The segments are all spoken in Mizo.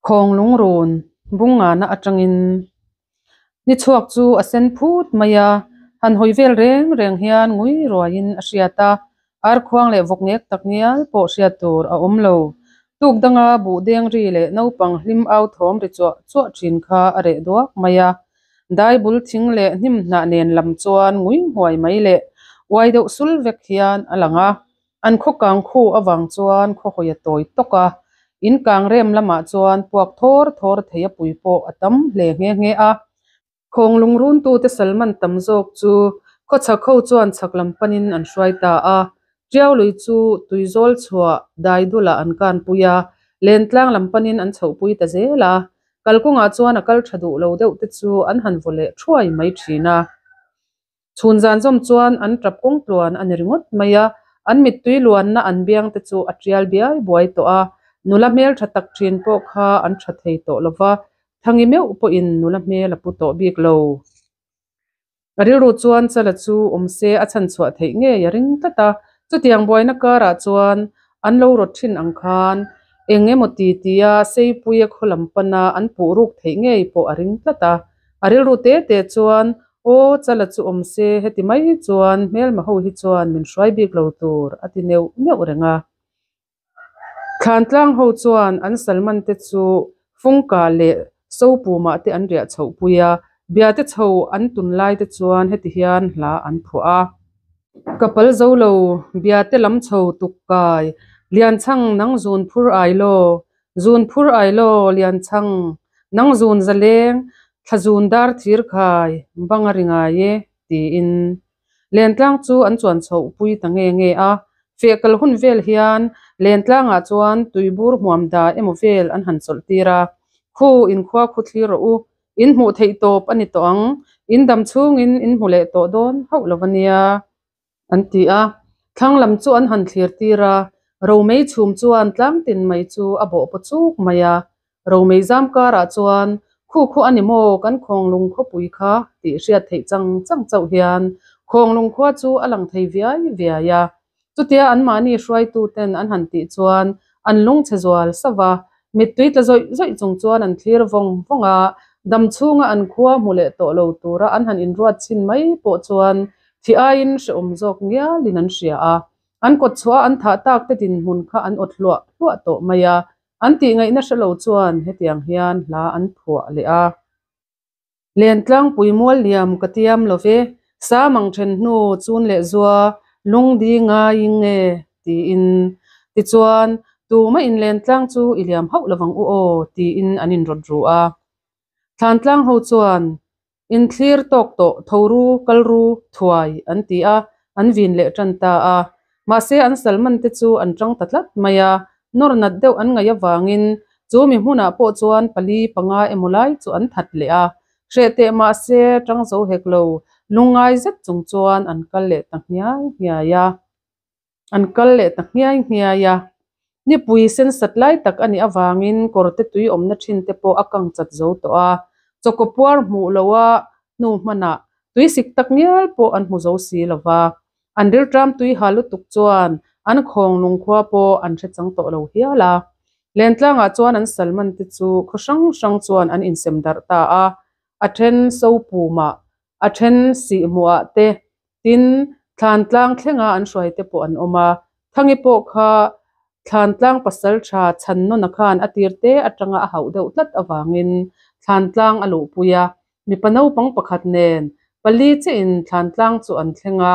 Khawnglungrun bungngana atangin ni chhuak chu a sen phut mai a, han hawi vel reng reng hian ngui ruaiin a hriat a, arkhuang leh vawk ngek tak ngial pawh hriat tur a awm lo. Tuk danga buh deng ri leh naupang hlim au thawm ri chuah chuah thin kha a reh duak mai a, dai bul thing leh hnim hnah nen lam chuan ngui nghuai mai leh uai deuh sul vek hian a lang a. An khaw kang khu avang chuan khaw hawi a tawi tawk a, in kang rem lamah chuan puak thawr thawr thei a pui pawh a tam hle nghe nghe a. Khawnglung runtute salman tam zawk chu khawchhak ho chuan chhak lam panin an hruai ta a, Tiau lui chu tuizawl chhuah dai dulah an kanpui a, Lentlang lam panin an chhohpui ta zel a, kalkawngah chuan a kal tha duh lo deuh te chu an han vaw leh thuai mai thin a. Chhun zan zawm chuan an tap kawng tluan a ni ringawt mai a, an mittui luanna an biang te chu a tial biai buai tawh a, nula hmel tha tak thin pawh kha an tha thei tawh lo va, Thangi meuh pawhin nula hmel a pu tawh bik lo. A rilru chuan Chala chu awm se a chhan chhuah theih ngei a ring tlat a, chutiang buaina karah chuan an lo rawt thin ang khan eng emaw ti tia Seipuia khaw lam pana an puh ruk theih ngei pawh a ring tlat a. A rilru te te chuan Aw, Chala chu awm se heti mai chuan hmelma ho hi chuan min hruai bik lo tur a ti neuh neuh reng a. Thlantlang ho chuan an salman te chu Fungka leh Sopumah te an riah chhoh pui a, Biate chho an tun lai te chuan heti hian hla an phuah a. Ka pal zo lo, Biate lam chho tuk kai, Lianchhang nang zun phur ai law, zun phur ai law, Lianchhang nang zun zaleng, thla zun dar thir khai, bang a ri ngai e, tiin. Lentlang chu an chuan chhoh pui ta nge nge a, feh kal hun vel hian Lentlangah chuan tuibur hmuam da emaw vel an han chawlh tir a, Khu inkhua khu thlir rawh u, in hmuh theih tawp a ni tawh ang, in dam chhungin in hmu leh tawh dawn hauh lo a nia, an ti a. Thlang lam chu an han thlir tir a, Romei chhum chuan tlang tin mai chu a bawh paw chuk mai a, Romei zam karah chuan Khu khu a ni maw kan Khawnglung khawpui kha tih hriat theih chang chang chauh hian Khawnglung khua chu a lang thei viai viai a. Chutia anmahni hruaituten an han tih chuan an lungchhe zual sauh a, mittui tla zawih zawih chung chuan an thlir vawng vawng a, dam chhunga an khua hmu leh tawh lo tura an han inruat chhin mai pawh chuan thi aiin hrehawm zawk ngialin an hria a, an kawtchhuah a an thah tak te dinhmun kha an awt hluah hluah tawh mai a, an tihngaihna hre lo chuan hetiang hian hla an phuah leh a. Lentlangpui mual liam ka tiam lo ve, sa mang then hnu chun leh zua lungdi ngaiing e, tiin. Tichuan, tumah in lentlang chu i liam hauh lovang u aw, tiin an inrawt ru a. Thlantlang ho chuan, Inthlir tawk tawh tho ru, kal ru, thuai, an ti a, an vin leh tan ta a. Mahse, an salman te chu an tang ta tlat mai a, nawr nat deuh an ngaih avangin chu mi hmunah pawh chuan pali panga emaw lai chu an that leh a. Hreh teh mahse, tang zo hek lo, lungngai zet chung chuan an kal leh ta nghiai nghiai a. An kal leh ta nghiai nghiai a. Nipui sen sat lai tak a nih avangin kawrte tui awmna thin te pawh a kang chat zo tawh a, chawkaw puar hmuh loha hnu hmanah tui sik tak ngial pawh an hmu zo si lo va. An rilṭam tui ha lutuk chuan an khawng lungkhua pawh an hre chang tawh lo hial a. Lentlangah chuan an salman te chu khaw hrang hrang chuan an insem darh ta a, a then sopumah, a then sihhmuhah te Tin, Thlantlang thlenga an hruaite pawh an awm a, Thangi pawh kha Thlantlang pasaltha Chhannawna khan a tirte atanga a hauh deuh tlat avangin Thlantlang a luhpui a, mipa naupang pakhat nen pali chiahin Thlantlang chu an thleng a,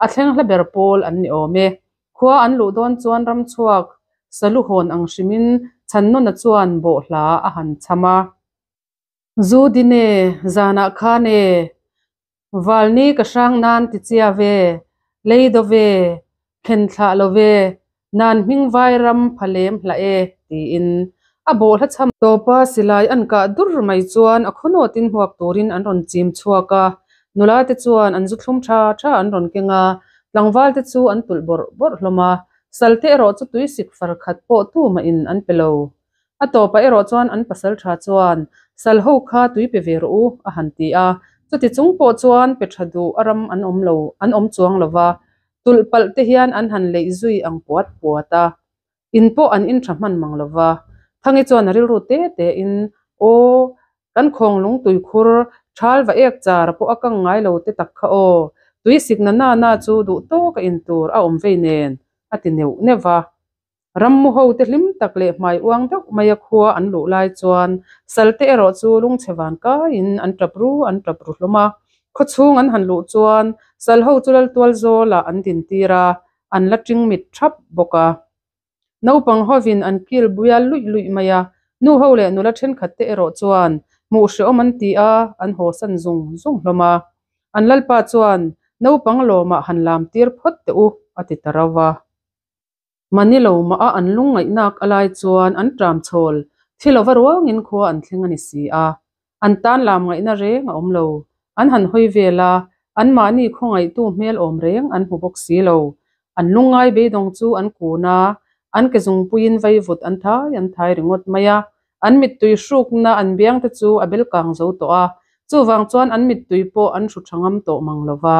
a thleng hla ber pawl an ni awm e. Khua an luh dawn chuan ramchhuak salu hawn ang hrimin Chhannawna chuan bawhhla a han chham a. Zu dine, zanah khan e, Valni ka hrang nan ti chia ve, lei do ve, thlen thlah lo ve, nan hming vai ram pha lem hlah e, tiin a bawhhla chham. Tawpa silai an kah dur mai chuan a khawnawtin hmuak turin an rawn chim chhuak a, nula te chuan an zu thlum tha tha an rawn keng a, tlangval te chu an tulh bawrh bawrh hlawm a, salte erawh chu tuisik far khat pawh tumahin an pe lo. A tawpah erawh chuan an pasal tha chuan, Sal ho kha tui pe ve rawh u, a han ti a. Chuti chung pawh chuan pe tha duh a ram an awm lo, an awm chuang lo va, tulh palh te hian an han leih zui ang puat puat a. In pawh an in tha hman mang lo va. Thangi chuan a rilru te te in, Aw, kan khawnglung tuikhur thal va ek char pawh a kang ngai lo te tak kha aw, tui sik na na na chu duh tawk a in tur a awm vei nen, a ti neuh neuh va. Rammu ho te hlim tak leh hmai uang deuh mai a khua an luh lai chuan salte erawh chu lungchhe van kaiin an tap ru an tap ru hlawm a. Khawchhung an han luh chuan sal ho chu laltual zawlah an din tir a, an la ting mit thap bawk a. Naupang hovin an kil buial luih luih mai a, nu ho leh nula thenkhat te erawh chuan hmuh hrehawm an ti a, an haw san zung zung hlawm a. An lalpa chuan, Naupang lawmah han lam tir phawt teh u, a ti ta rauh a. Mani lo mah a an lungngaihnak a lai chuan an ṭam chhawl thi lova ruangin khua an thleng a ni si a. An tan lam ngaihna reng a awm lo. An han hawi vel a, anmahni khawngaihtu hmel awm reng an hmu bawk si lo. An lungngai beidawng chu an kun a, an ke zungpuiin vaivut an thai an thai ringawt mai a. An mittui hrukna an biang te chu a bel kang zo tawh a, chuvang chuan an mittui pawh an hru tha ngam tawh mang lo va.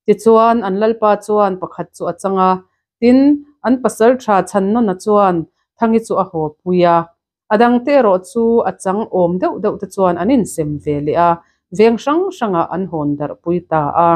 Tichuan, an lalpa chuan pakhat chu a chang a, tin, an pasaltha Chhannawna chuan Thangi chu a haw pui a. A dangte erawh chu a chang awm deuh deuh te chuan an insem ve leh a, veng hrang hrangah an hawn darh pui ta a.